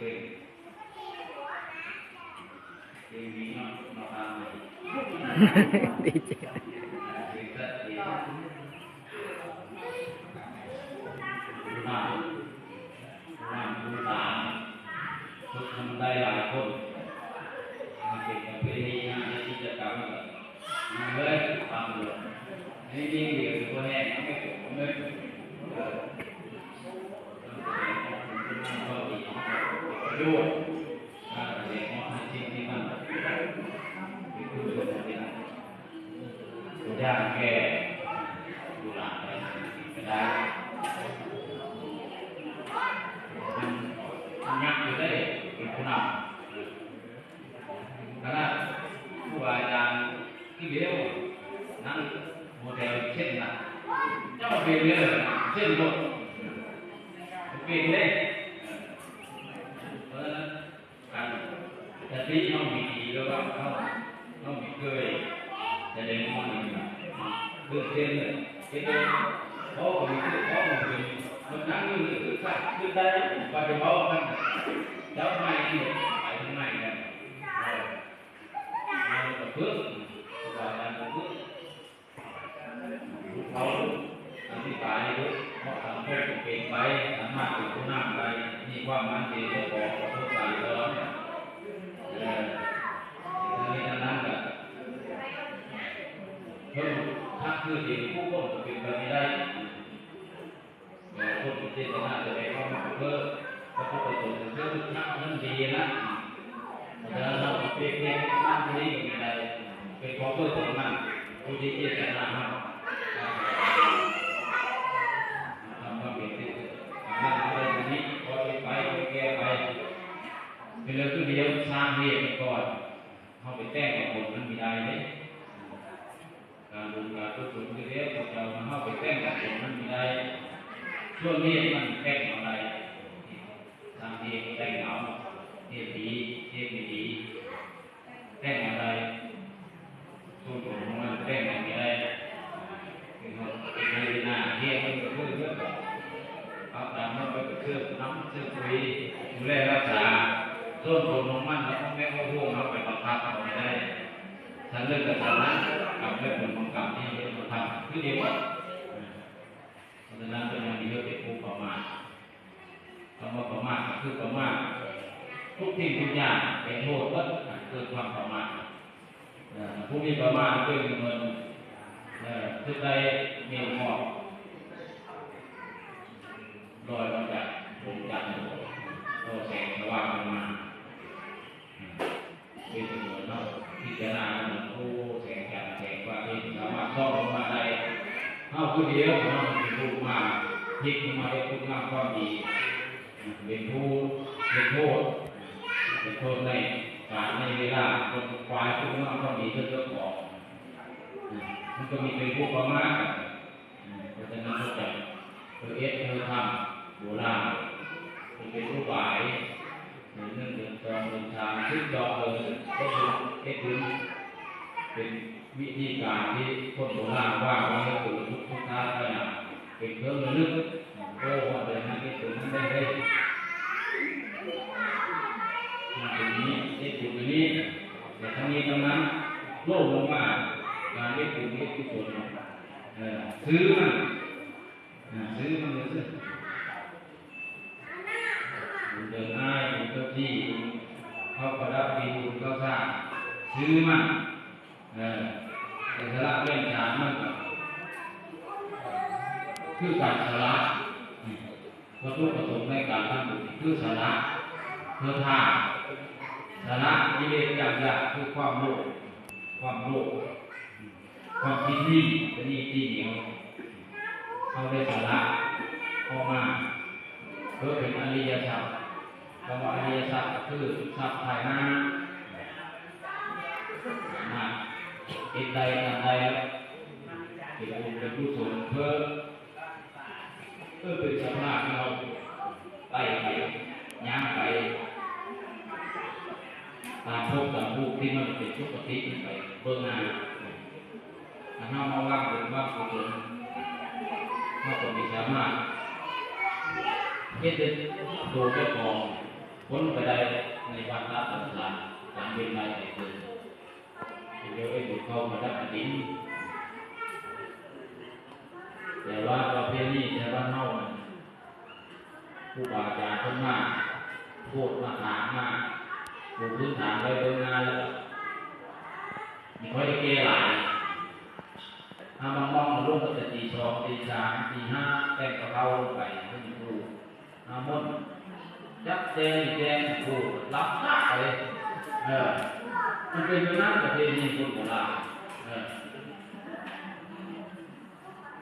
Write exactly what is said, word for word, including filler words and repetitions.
ดีเจ ผู้นำผู้นำผู้สาร ฝึกทำได้หลายคน มาเป็นประเพณีงานและกิจกรรมก็มาเลย ตามเลย อันนี้มีเหลืออยู่ก็แห้ง ไม่ถูก ไม่ถูก เออ ต้องแสดงออกถึงคุณงามความดีของเราด้วย การแสดงออกในสิ่งที่มันเป็นคุณสมบัติ ตัวอย่างแก่ ดูหลานไปก็ได้ มันมันยักอยู่ได้ เป็นผู้นำ ขนาดครูบาอาจารย์ที่เดียว นั่งโมเดลเช่นนั้น เจ้าเป็นเลย เช่นรถ เป็นเลย เพราะฉะนั้น การสติเฮามีดีแล้วว่าเฮา เฮามีเกย แสดงออกนี่นะ คือเช่นเลย เช่นเลย เขาก็มีคือเขาก็เป็น มันนั่งอยู่นี่คือสัตว์คือได้ ปฏิบัติกัน เจ้าไม่นี่ ไปทางไหนกัน เออ เออ ก็คือ ว่าการก็คือ เขาอธิบายดู เพราะสังคมก็เปลี่ยนไป สามารถเป็นผู้นำได้ มีความมั่นใจเจ้าของ ประสบการณ์ตลอด เออ ทั้งนี้ทั้งนั้นก็ เพิ่มทักคือเด็กผู้คนก็เป็นไปไม่ได้ เออ คนเป็นเจตนาจะได้ความเพิ่ม พระพุทธองค์เพิ่มทักนั้นดีนะ เพราะฉะนั้นเราเปรียบเทียบมันดีก็ไม่ได้ เป็นของเพิ่มของมัน ผู้ที่เจตนาเรา ทำความเปรียบเทียบ ทำงานอะไรอย่างนี้ พอเป็นไป พอแก้ไป เป็นเรื่องที่เดียว สร้างเหตุก่อน เขาไปแต่งกับคนมันไม่ได้เลย การบุญการกุศลที่เรียกพวกเรามาเข้าไปแต่งกับคนมันไม่ได้ ช่วงนี้มันแต่งอะไร สร้างเหตุแต่งเอา เหตุดี เหตุไม่ดี แต่งอะไร ส่วนของมันแต่งไม่ได้ เป็นของเป็นในหน้าที่มันก็คือเรื่องของ เอาตามมันไปกระเทือนน้ำเทือนปุ๋ย ดูแลรักษา ส่วนผลของมันแล้วก็แม่ก็ห่วงเอาไปบังคับเอาไม่ได้ ฉันเลิกกับฉันนั้น กรรมและผลของกรรมที่เราทำคือเดียวกัน เพราะฉะนั้นเป็นอย่างนี้ก็เป็นผู้ประมาท คำว่าประมาทก็คือประมาท ทุกสิ่งทุกอย่างเป็นโทษหมด เกิดความประมาท เอ่อ ผู้มีประมาทเป็นเหมือน เอ่อ คือได้เมฆหมอก ลอยมาจากดวงจันทร์ ก็แสงสว่างลงมา เป็นเหมือนเนาะ พิจารณาเหมือน โอ้ แสงจันทร์แสงพระอาทิตย์สามารถส่องลงมาได้ เฮาผู้เดียวเนาะ เป็นผู้มา พลิกลงมาได้คุณงามความดี เป็นผู้เป็นโทษ เป็นโทษในการในเวลา คนควายคุณงามความดีเจ้าของ มันก็มีเป็นผู้ประมาท เพราะฉะนั้นเขาจะเพื่อเอสเพื่อทำโบราณ มันเป็นอุบาย เดือนหนึ่งเดือนสองเดือนสาม สิบดอกเดือน ก็คือเอสถึง เป็นวิธีการที่คนโบราณว่าไว้ คือทุกทุกท่าขนาด เป็นเครื่องระลึก โอ้ ว่าเดือนนั้นเอสถึงนั้นได้เลย มันเป็นนี้ เอสถึงอันนี้ แต่ทั้งนี้ทั้งนั้น โลกลงมา การเอสถึงเอสกุศล เออ ซื้อมัน อ่า ซื้อมันเลยซื้อ บุญเดือนอ้าย บุญเจ้าที่ บุญเข้าประดับปี บุญเข้าสร้าง ซื้อมัน เออ แต่สาระเรื่องฐานมันก็คือการสละ วัตถุประสงค์ในการทำบุญคือสละ เพื่อทาน สละกิเลสอย่างยากคือความโลภ ความโลภ ความคิดที่จะมีที่เหนียว เขาได้สละออกมา เพื่อเป็นอริยทรัพย์ คำว่าอริยทรัพย์ก็คือทรัพย์ภายหน้า สามารถเฮ็ดได้ทำได้ เป็นบุญเป็นกุศลเพื่อ เพื่อเป็นสภาพที่เราไปไปย่างไป ตามภพตามภูมิที่มันเป็นปกติไปเบื้องหน้า ถ้าเรามาวางเป็นวางกุศล เราก็มีสามารถเฮ็ดได้ตัวเจ้าของ คนก็ได้ในวัดละสงสารสามเดือนได้ไปเกินเดี๋ยวไอ้บุญเข้ามาดับกระถินแต่ว่าประเพณีแต่บ้านเฮามันครูบาอาจารย์เพิ่นมาพูดมาถามมาปลูกพื้นฐานไว้เบิ่งงานแล้วมีค่อยได้แก้หลายถ้ามามองลงตั้งแต่ตีสองตีสามตีห้าแต่งกะเพราลงไปเพิ่นปลูก อามันจักแจงแจงผู้รับหน้าไปเออมันเป็นอย่างนั้นประเพณีคนโบราณเออ